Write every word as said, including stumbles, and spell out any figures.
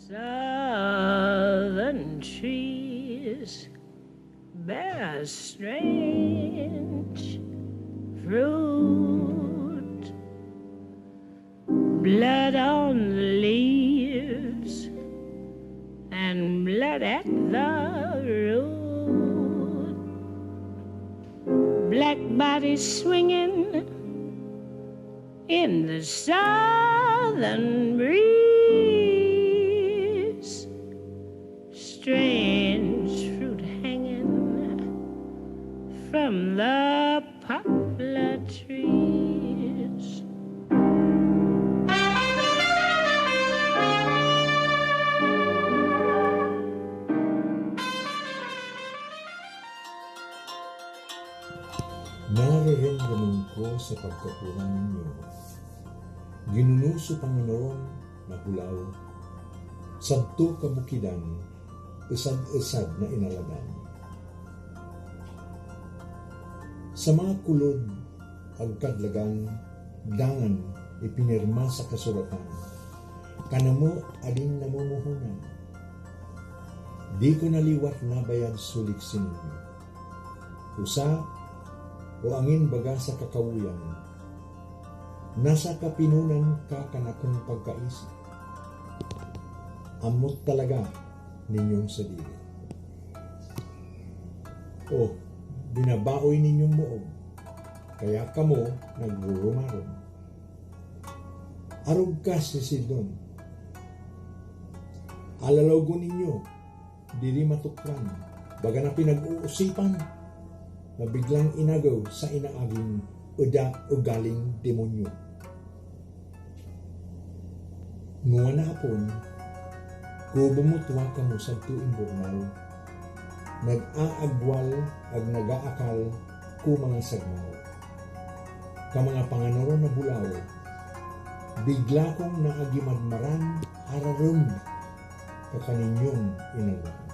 Southern trees bear strange fruit. Blood on the leaves and blood at the root. Black bodies swinging in the southern breeze. Strange fruit hanging from the poplar trees. Nararamdaman ko sa pagkapura ninyo. Ginunuso panganoron na bulaw. Sadto kabukidan, esad-esad na inaladan. Sa mga kulod, agkadlagan, dangan ipinirma sa kasuratan, kanamo ading namumuhunan. Di ko na liwat nabayad sulik sininyo. Usa, o angin baga sa kakawoyan, nasa kapinonan ka kan akong pagkaisip. Amot talaga ninyong sadiri. O, binabaoy ninyong moog, kaya kamo nagrurumarom. Arog ka, Sisidon. Alalaw ko ninyo, diri matukran, baga na pinag-uusipan na biglang inagaw sa inaaging uda ugaling demonyo. Ngona apon, kubo mo tuwa kamo sadto imburnal, nag-aagwal ag nagaakal ko mga sagmaw. Ka mga panganoron na bulaw, bigla kong naagimadmaran hararom ka kaninyong inalwan.